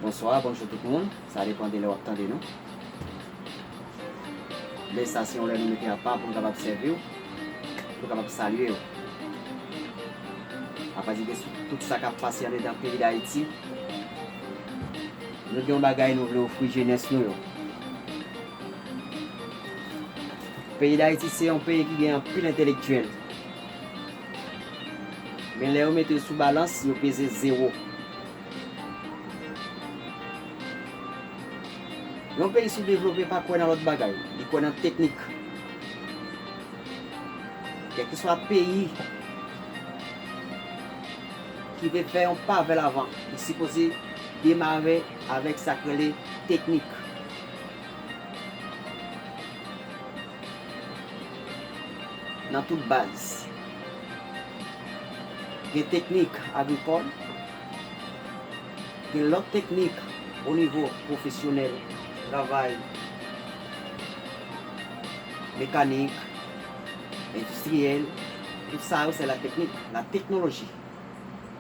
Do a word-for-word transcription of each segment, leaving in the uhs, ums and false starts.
Bonswa, bonjou tout moun. Sa depann de lè w ap tande nou. Men sa se yon lè nou mete apa pou nou kapab sèvi w, pou nou kapab salye w. Apati de tout sa k ap pase andedan peyi Dayiti, nou gen yon bagay nou vle ofri jenès nou yo. Peyi Dayiti se yon peyi ki gen anpil entelektyèl. Men lè yo mete yo sou balans, yo peze zewo. Yon peyi soudevlope pa kwè nan lòt bagay, li kwè nan teknik. Kèlkeswa peyi ki vle fè yon pa vè lavan, li sipoze demare avèk sa k rele teknik. Nan tout baz. Gen teknik agrikòl, gen lòt teknik o nivo pwofesyonèl, travay, mekanik, endistriyèl, tout sa yo se la teknik, la teknoloji.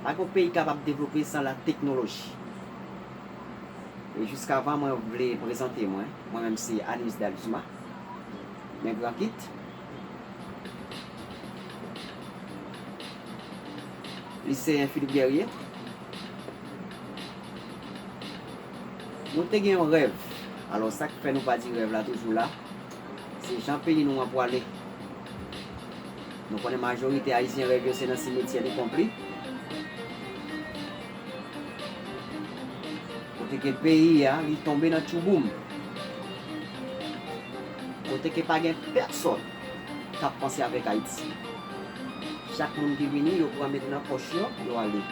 Pa gen peyi kapab devlope san la teknoloji. E jiskavan mwen vle prezante mwen, mwen menm se Anius Daluzma, men Gran Kit, liseyen Philippe Guerrier. Nou te gen yon rèv. Alò, sa k fè nou pa di rèv la toujou la, se jan peyi nou an pwale. Nou konnen majorite Ayisyen rèv yo se nan simetyè li konpli. Kote ke peyi a, li tonbe nan tchouboum. Kote ke pa gen pèsòn k ap panse avèk Ayiti. Chak moun ki vini, yo pran mete nan pòch yo, yo ale.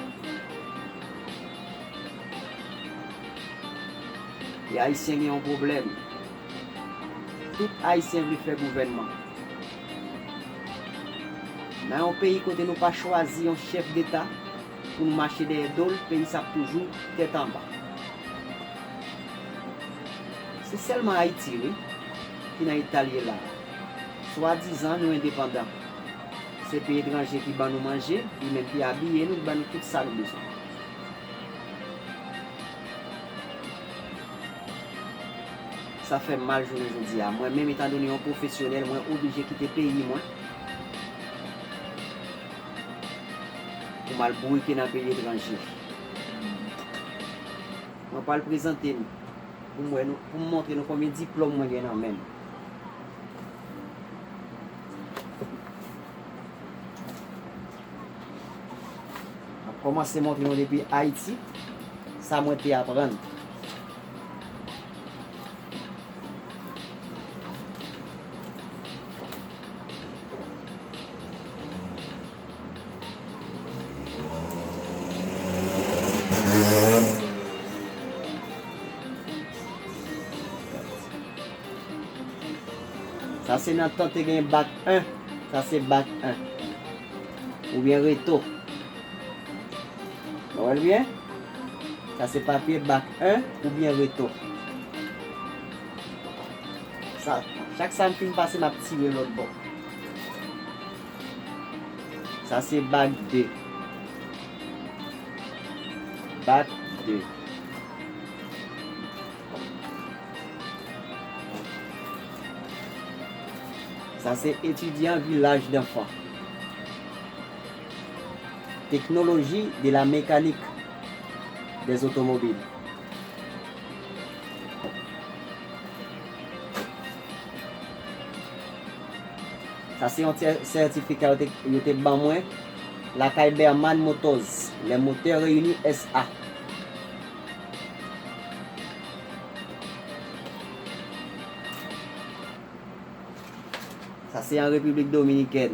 E Ayisyen gen yon pwoblèm. Tout Ayisyen vle fè gouvènman. Nan yon peyi kote nou pa chwazi yon chèf deta pou nou mache dèyè do l, peyi sa ap toujou tèt anba. Se sèlman Ayiti, wi, ki nan eta l ye la a. Swadizan nou endepandan. Se peyi etranje ki ban nou manje, li menm ki abiye nou, ki ban nou tout sa nou bezwen. Sa fè m mal jounen jodi a. Mwen menm, etandone yon pwofesyonèl, mwen oblije kite peyi mwen pou m al bourike nan peyi etranje. Mwen pral prezante m pou m wè nou, pou m montre nou konbyen diplòm mwen gen nan men m. M ap kòmanse montre nou depi Ayiti, sa mwen te aprann. Sa se nan tan te gen bak en. Sa se bak en. Oubyen reto. Nou wè l byen? Sa se papye bak en oubyen reto. Sa, chak sa m fin pase, m ap tire lòt bò. Sa se bak de. Bak de. Sa se etidyan vilaj danfan. Technologie de la mécanique des automobiles. Sa se yon sè-, sètifika yo te, yo te ban mwen lakay Berman Motors, les moteurs réunis S A. Sa se an Repiblik Dominikèn.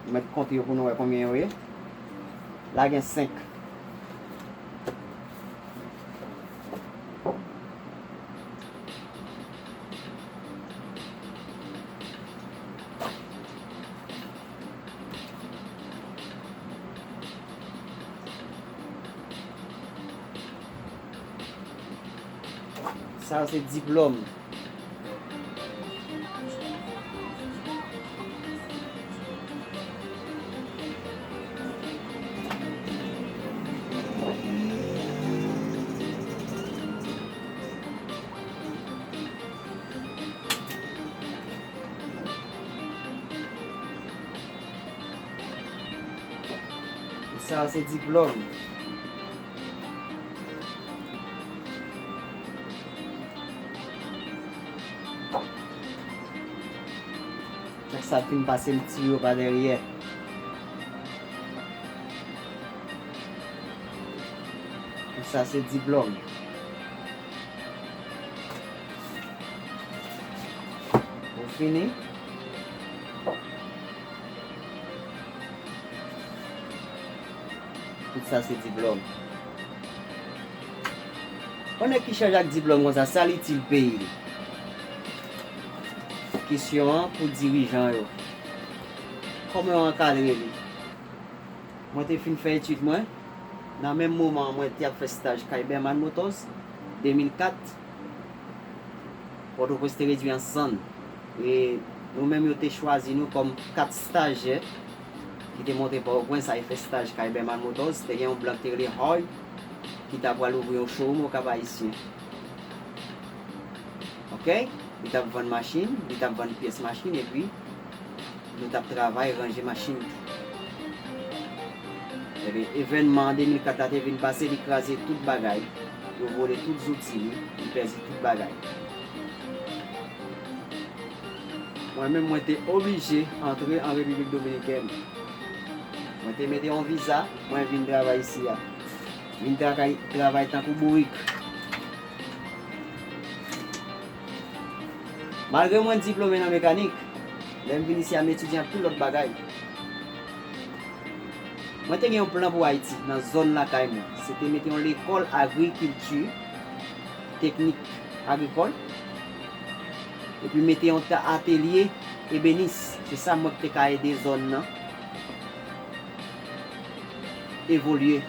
Nou mèt konte yo pou nou wè konbyen yo ye. La gen senk. Sa yo se diplòm. Sa se diplòm. Chak sa fin pase, m tire yo pa dèyè. Sa se diplòm. Ou fini? Tout sa se diplòm. Yon nèg ki chanje ak diplòm konsa, sa l itil peyi l? Kesyon an pou dirijan yo. Kòman yo ankadre li? Mwen te fin fè etid mwen. Nan menm moman an, mwen te ap fè staj kay Berman Motors, de mil kat. Pòtoprens te redui an sann. E nou menm, yo te chwazi nou kòm kat stajyè ki te monte Pòtoprens al fè staj kay Berman Motors. Te gen yon blan ki te rele Hoy, ki ta pral ouvri yon showroom Okap Ayisyen. Oke? Li t ap vann machin, li t ap vann pyès machin, epi nou t ap travay ranje machin tou. Ebyen, evènman an de mil kat la te vin pase, li kraze tout bagay. Yo vole tout zouti li, li pèdi tout bagay. Mwen menm, mwen te oblije antre an Repiblik Dominikèn. Mwen te mete yon viza, mwen vin travay isi a. Vin travay, travay tankou bourik. Malgre mwen diplome nan mekanik, lè m vin isi a, m etidye anpil lòt bagay. Mwen te gen yon plan pou Ayiti, nan zòn lakay mwen. Se te mete yon lekòl agrikilti, teknik agrikòl, epi mete yon ta-, atelye ebenis. Se sa mwen ki te ka ede zòn nan evolye.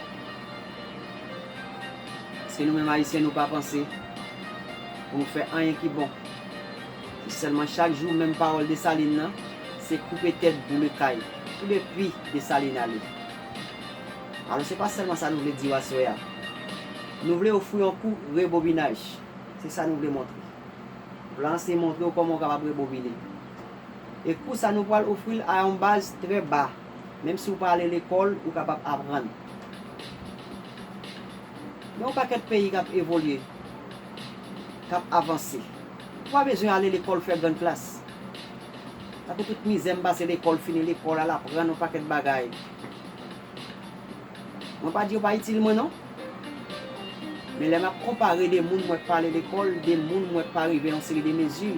Paske nou menm Ayisyen, nou pa panse pou nou fè anyen ki bon. Se sèlman chak jou menm pawòl Desalin nan, se koupe tèt, boule kay. Tout depi Desalin ale. Alò, se pa sèlman sa nou vle di w aswè a. Nou vle ofri yon kou rebobinaj. Se sa nou vle montre. Plan an se montre w kòman w kapab rebobine. E kou sa nou pral ofri l a yon baz trè ba. Menm si w pa ale lekòl, ou kapab aprann. Gen yon pakèt peyi k ap evolye, k ap avanse. Ou pa bezwen ale lekòl fè grann klas. Tankou tout mizè m pase lekòl, fini lekòl, al aprann yon pakèt bagay. Mwen pa di yo pa itil mwen non. Men lè m ap konpare de moun mwen k pa ale lekòl, de moun mwen k pa rive yon seri de mezi,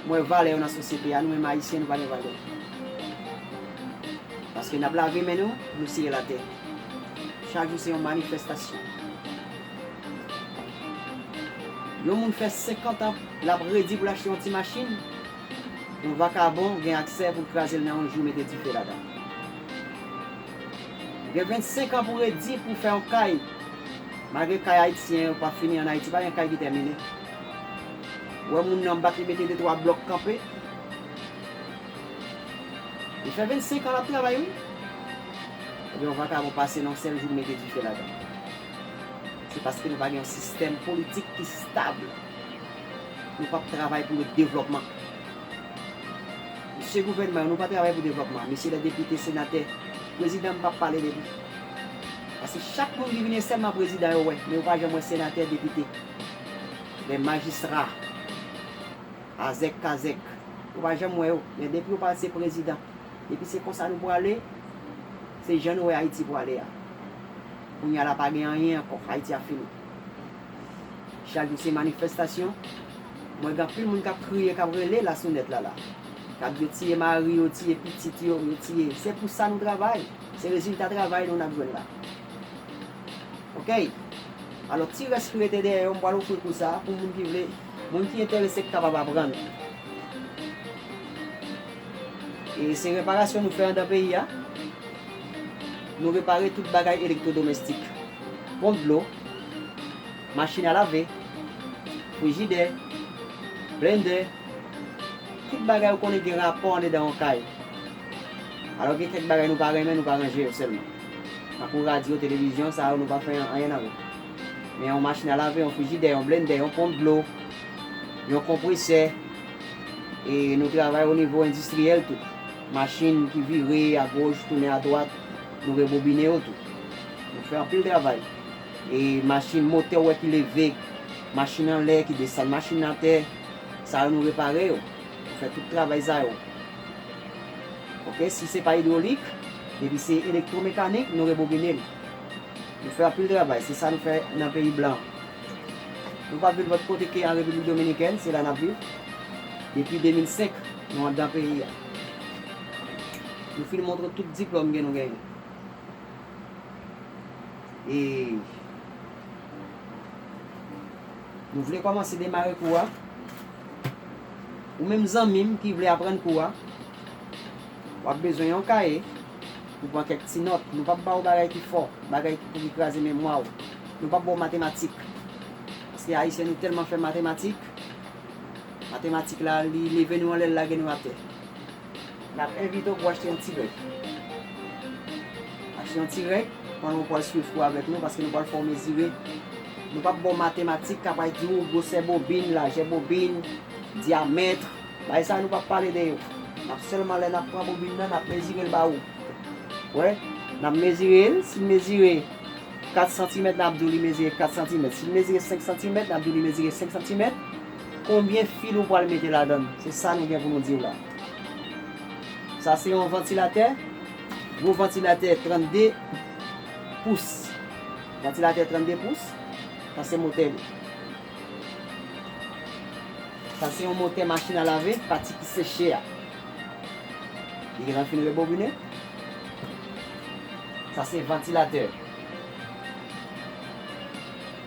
m wè valè yo nan sosyete a, nou menm Ayisyen, nou pa gen valè. Paske n ap lave men nou, nou siye latè. Chak jou se yon manifestasyon. Yon moun fè senkant an, l ap redi pou l achte yon ti machin. Yon vakabon gen aksè pou l kraze l nan yon jou, mete dife ladan. Gen vennsenk an pou redi pou fè yon kay. Malgre kay ayisyen yo pa fini an Ayiti, pa gen kay ki tèmine. Ou wè moun nan bak, li mete de twa blòk kanpe. Li fè vennsenk an l ap travay, wi. Ebyen, yon vakabon pase nan yon sèl jou, mete dife ladan. Se paske nou pa gen yon sistèm politik ki stab. Nou p ap travay pou le devlòpman. Mesye gouvènman yo, nou pa travay pou devlòpman. Mesye lè depite, senatè, prezidan, m p ap pale de li. Paske chak moun ki vini, se sèlman prezidan yo wè, men yo pa janm wè senatè, depite, lè majistra, azèk kazèk. Yo pa janm wè yo. Men depi yo pase prezidan, depi se konsa nou prale, se jan nou wè Ayiti prale a. Kounye a la pa gen anyen ankò. Ayiti a fini. Chak jou se manifestasyon. Mwen gen anpil moun k ap kriye, k ap rele lasonèt la la. K ap di yo tiye mari yo, tiye pitit yo, yo tiye. Se pou sa nou travay. Se rezilta travay nou n ap jwenn la. Oke? Alò, ti rès ki rete dèyè yo, m pral ofri kou sa a pou moun ki vle, moun ki enterese, ki kapab aprann. E se reparasyon nou fè anndan peyi a. Nou repare tout bagay elektwodomestik. Ponp dlo, machin a lave, frijidè, blendè, tout bagay ou konnen gen rapò andedan yon kay. Alò gen kèk bagay nou pa renmen, nou pa ranje yo sèlman. Tankou radyo, televizyon, sa yo nou pa fè anyen avè yo. Men yon machin a lave, yon frijidè, yon blendè, yon ponp dlo, yon konpresè, e nou travay o nivo endistriyèl tou. Machin ki vire agoch, tounen adwat. Nou rebobine yo tou. Nou fè anpil travay. E machin, motè ou wè ki leve, machin anlè, ki desann machin atè, sa yo nou repare yo. Nou fè tout travay sa yo. Oke, si se pa idwolik, depi se elektwomekanik, nou rebobine l. Nou fè anpil travay, se sa nou fè nan peyi blan. Nou pa vin lòt kote ke an Repiblik Dominikèn, se la n ap viv. Depi de mil senk, nou anndan peyi a. Nou fin montre tout diplòm ke nou genyen. E nou vle kòmanse demare kou a. Ou menm zanmi m ki vle aprann kou a, w ap bezwen yon kaye pou pran kèk ti nòt. Nou p ap ba w bagay ki fò, bagay ki pou ki kraze memwa w. Nou p ap ba w matematik. Paske Ayisyen nou tèlman fè matematik, matematik la, li leve nou anlè, l lage nou atè. N ap envite w pou w achte yon ti règ. Achte yon ti règ, pandan w pral swiv kou avèk nou, paske nou pral fè w mezire. Nou p ap ba w matematik k ap di w gwosè bobin, lajè bobin, dyamèt. Bagay sa a, nou p ap pale de yo. N ap sèlman, lè n ap pran bobin nan, n ap mezire l ba ou. Wè, n ap mezire l, si l mezire kat santimèt, n ap di w li mezire kat santimèt. Si l mezire senk santimèt, n ap di w li mezire senk santimèt. Konbyen fil ou pral mete ladan l? Se sa nou gen pou nou di w la. Sa se yon vantilatè, gwo vantilatè trannde pous. Vantilatè trannde pous, sa se motè li. Sa se yon motè machin a lave, pati ki seche a. Li gentan fin rebobine. Sa se vantilatè.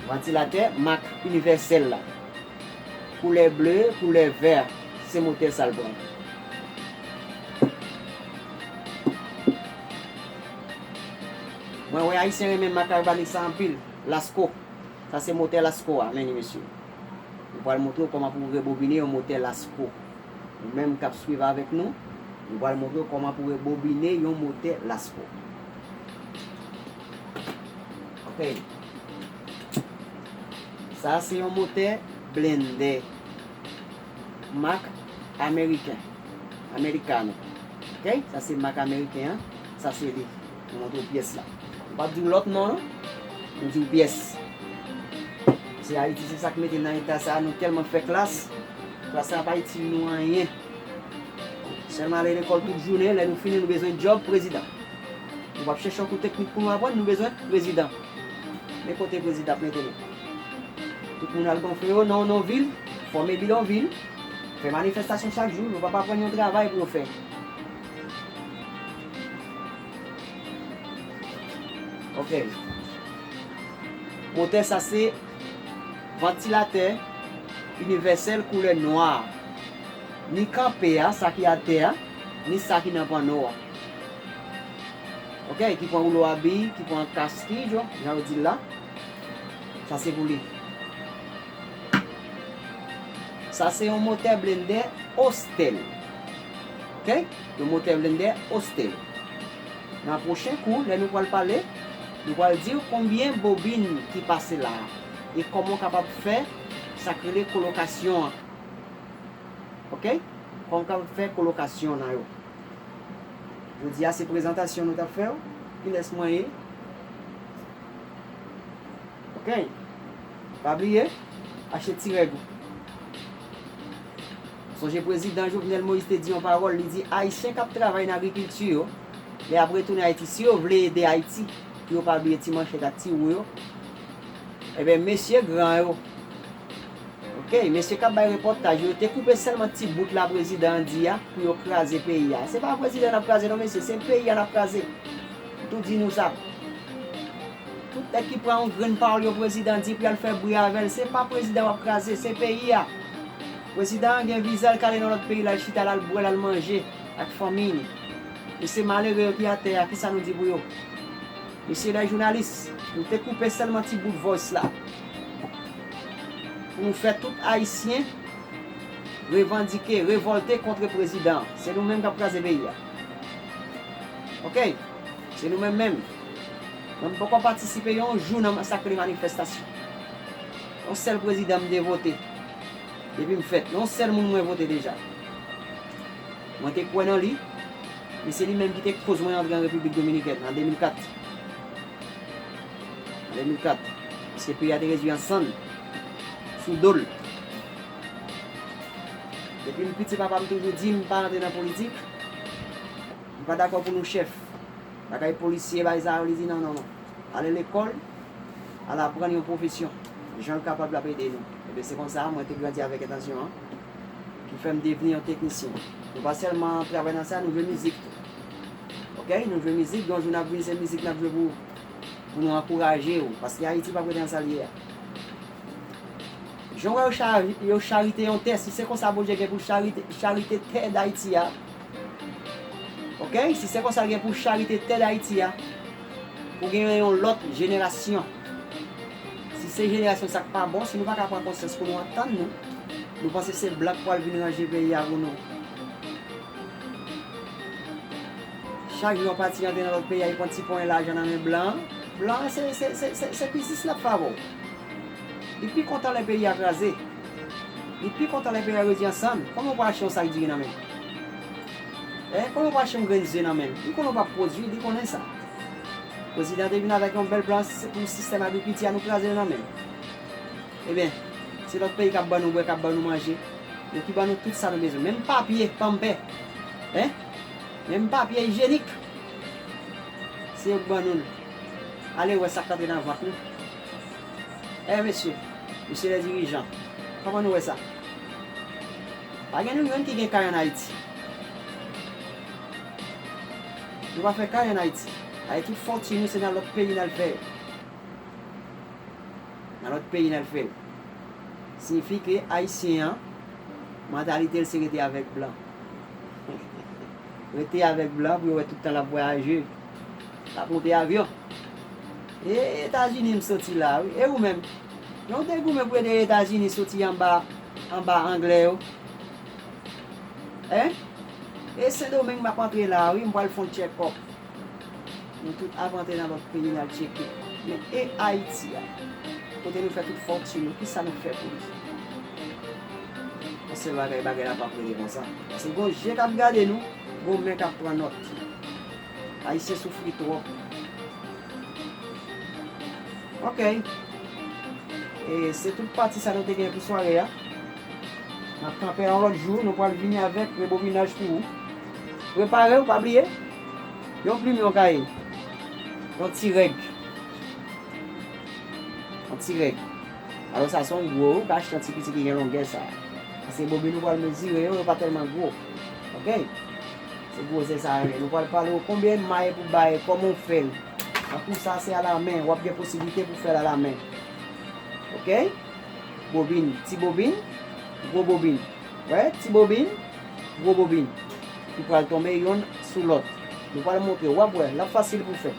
Vantilatè mak inivèsèl la. Koulè ble, koulè vè, se motè sa l pran. Mwen wè Ayisyen renmen mak Arbanik sa anpil. Lasko. Sa se motè Lasko a, men li, mesye. Nou pral montre w kòman pou w rebobine yon motè Lasko. Ou menm k ap swiv avèk nou, nou pral montre w kòman pou w rebobine yon motè Lasko. Oke. Sa se yon motè blendè. Mak ameriken. Americano. Oke? Sa se mak ameriken an. Sa se li. Nou montre w pyès la. Nou p ap di w lòt non, non. Nou di w pyès. Se Ayiti, se sa k mete nan eta sa a. Nou tèlman fè klas. Klas sa a pa itil nou anyen. Sèlman ale lekòl tout jounen, lè nou fini, nou bezwen djòb prezidan. Nou p ap chèche yon kou teknik pou nou aprann, nou bezwen prezidan. Men kote prezidan ap mete nou. Tout moun al gonfle yo nan yon vil, fòme bidonvil, fè manifestasyon chak jou, yo p ap aprann yon travay pou yo fè. Oke. Motè sa se vantilatè inivèsèl koulè nwa. Ni kanpe a, sa ki atè a, ni sa ki nan panno a. Oke, ki pran woulo abi, ki pran kaskidyo, jan yo di l la. Sa se pou li. Sa se yon motè blendè Ostel. Oke? Yon motè blendè Ostel. Nan pwochen kou, lè nou pral pale, nou pral di w konbyen bobin ki pase la a e kòman w kapab fè sa k rele kolokasyon an. Oke? Kòman w kapab fè kolokasyon nan yo. Jodi a, se prezantasyon nou t ap fè w. Kilès mwen ye? Oke? Pa bliye, achte ti règ ou. Sonje prezidan Jovenel Moïse te di yon pawòl, li di Ayisyen k ap travay nan agrikilti yo, lè y ap retounen Ayiti, si yo vle ede Ayiti, pou yo pa bliye ti manchèt ak ti wou yo, ebyen, mesye gran yo, oke, mesye k ap bay repòtaj yo, yo te koupe sèlman ti bout la prezidan an di a pou yo kraze peyi a. Se pa prezidan n ap kraze non, mesye, se peyi a n ap kraze. M tou di nou sa. Tout nèg ki pran yon grenn pawòl yon prezidan di pou y al fè bri avè l, se pa prezidan w ap kraze, se peyi a. Prezidan an gen viza, l ka ale nan lòt peyi, l al chita, l al bwè, l al manje ak fanmi li. E se malere yo ki atè a, kisa nou di pou yo? Mesye lè jounalis, nou te koupe sèlman ti bout voice la. Pou nou fè tout Ayisyen revandike, revòlte kont prezidan an. Se nou menm k ap kraze peyi a. Oke? Se nou menm menm. Mwen m poko patisipe yon jou nan sa k rele manifestasyon. Yon sèl prezidan m te vote. Depi m fèt, yon sèl moun mwen vote deja. Mwen te kwè nan li. E se li menm ki te koz mwen antre an Repiblik Dominikèn an de mil kat. An de mil kat. Paske peyi a te redui an sann sou do l. Depi m piti, papa m toujou di m pa antre nan politik. M pa dakò pou nou chèf. Lakay polisye, bagay sa yo, li di non, non, non. Ale lekòl, al aprann yon pwofesyon. Jan l kapab, l ap ede nou. Ebyen, se konsa, mwen te grandi avèk entansyon an, ki fè m devni yon teknisyen. Nou pa sèlman travay nan sa, nou jwe mizik tou. Oke? Nou jwe mizik, gen yon jou n ap vin, se mizik n ap jwe pou, pou nou ankouraje w. Paske Ayiti p ap rete nan sa l ye a. Jan w wè yo cha-, yo charite yon tè, si se konsa Bondye gen pou charite, charite tè Dayiti a, oke? Si se konsa l gen pou charite tè Dayiti a, pou genyen yon lòt jenerasyon. Si se jenerasyon sa k pa bon, si nou pa ka pran konsyans pou nou antann nou, nou panse se blan k pral vin ranje peyi a pou nou. Chak jou yon pati antre nan lòt peyi a, li pran ti ponyen lajan nan men blan an. Blan an, se, se, se, se, se biznis l ap fè avè w. Li pi kontan lè peyi a kraze. Li pi kontan lè peyi a redi ansanm. Kòman w pral achte yon sak diri nan men l? E, kòman w pral achte yon grenn ze nan men l? Li konnen w p ap pwodui, li konnen sa. Prezidan te vin avèk yon bèl plan pou sistèm agrikilti a, nou kraze l nan men l. Ebyen, se lòt peyi k ap ban nou bwè, k ap ban nou manje. Yo ki ban nou tout sa nou bezwen. Menm papye, panpè. Hein? Menm papye ijyenik. Se yo k ban nou l. Ale wè sa k antre nan vant nou. Eh, mesye, mesye lè dirijan, kòman nou wè sa? Pa gen nou youn ki gen kay ann Ayiti. Nou pa fè kay ann Ayiti. Ay, tout fòtin nou, se nan lòt peyi n al fè yo. Nan lòt peyi n al fè l. Siyifi ke Ayisyen an, mantalite l se rete avèk blan. Rete avèk blan pou yo wè tout tan l ap vwayaje. L ap monte avyon. E Etazini m soti la, wi. E ou menm? Jan w te goumen pou w ede Etazini soti anba, anba anglè yo? Hein? E Sendomeng m ap antre la, wi. M pral fè yon tchèkòp. Nou tout ap antre nan lòt peyi n al tcheke. Men e Ayiti a? Kote nou fè tout fòtin nou, kisa nou fè pou li? Yon sèl bagay, bagay la p ap rete konsa. Paske gon je k ap gade nou, gon men k ap pran nòt. Ayisyen soufri twòp. Oke. E se tout pati sa nou te gen pou sware a. N ap kanpe yon lòt jou, nou pral vini avèk rebobinaj pou ou. Prepare w, pa bliye. Yon plim, yon kaye. Yon ti règ. Yon ti règ. Alò sa se yon gwo, ou ka achte yon ti piti ki gen longè sa. Paske bobin ou pral mezire yo, yo pa tèlman gwo. Oke? Se gwosè sa yo ye. Nou pral pale w konbyen may pou bay, kòman w fè l. Tankou sa se alamen, w ap gen posiblite pou fè l alamen. Oke? Bobin, ti bobin, gwo bobin. Wè, ti bobin, gwo bobin. Ki pral tonbe yonn sou lòt. Nou pral montre w, w ap wè, l ap fasil pou fè.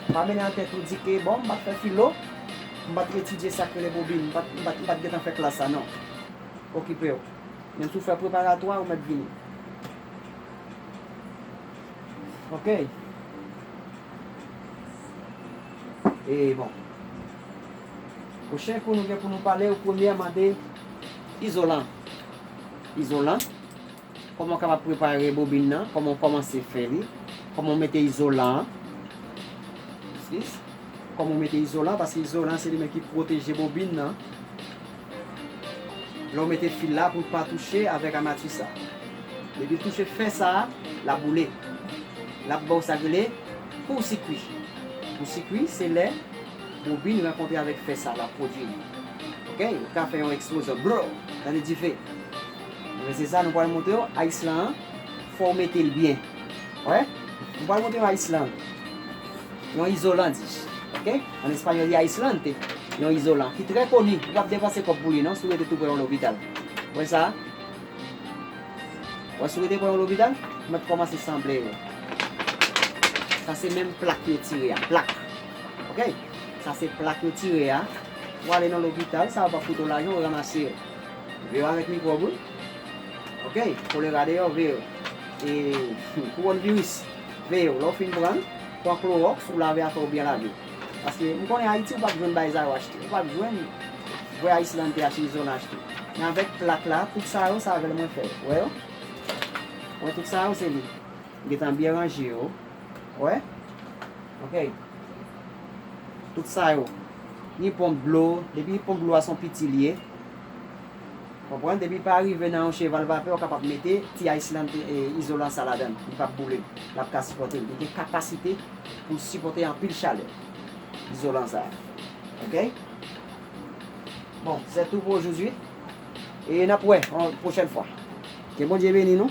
Pa mennen nan tèt ou di ke, bon, m pa t fè filo, m pa t etidye sa k rele bobin, m pa t, m pa t, m pa t gentan fè klas sa, non. Okipe w. Menm si w fè preparatwa, ou mèt vini. Oke. E bon. Pwochen kou nou gen pou nou pale, premyèman, de izolan. Izolan. Kòman w kapab prepare bobin nan, kòman w kòmanse fè li, kòman w mete izolan an. Sis. Kòman w mete izolan, paske izolan se li menm ki pwoteje bobin nan. Lè w mete fil la pou l pa touche avèk amati sa. Depi l touche fè sa, l ap boule. L ap ba w sa k rele koursikwi. Koursikwi, se lè bobin rankontre avèk fè sa, l ap pwodui li. Oke? Ou ka fè yon eksplozyon. Bro! Tande dife. Ebyen, se sa nou pral montre w, ice lan an, fò w mete l byen. Wè? Nou pral montre yon ice lan. Yon izolan, di. Oke? An espanyòl, di aislante. Yon izolan ki trè koni. Ou p ap depanse kòb pou li, non, si w rete tou pre yon lopital. Wè sa? Wè, si w rete pre yon lopital, ou mèt kòmanse sanble yo. Sa se menm plak yo tire a. Plak. Oke? Sa se plak yo tire a. Ou ale nan lopital, sa yo p ap koute w lajan, ou ranmase yo. Veye w avèk mikwòb, wi. Oke, kolera deyò, veye w. E, kowòn viris, veye w. Lè w fin pran l, pran klowòks, ou lave afè w byen lave. Paske m konnen Ayiti, ou p ap jwenn bagay sa yo achte. Ou p ap jwenn vrè Ayislan te achte, izolan achte. Men avèk plak la, tout sa yo, se avè l mwen fè yo. Wè yo? Wè tout sa yo, se li. Gentan byen ranje yo. Wè? Ok. Tout sa yo. Ni ponp dlo. Depi ponp dlo a se yon piti li ye. Konprann? Depi pa rive nan yon cheval vapè, ou kapab mete ti ice lan, e, izolan sa ladan. Li p ap boule. L ap ka sipòte. Li gen kapasite pou sipòte anpil chalè. Izolan sa. Ok? Bon, c'est tout pour aujourd'hui. E n ap wè yon pwochèn fwa. Ke Bondye beni nou.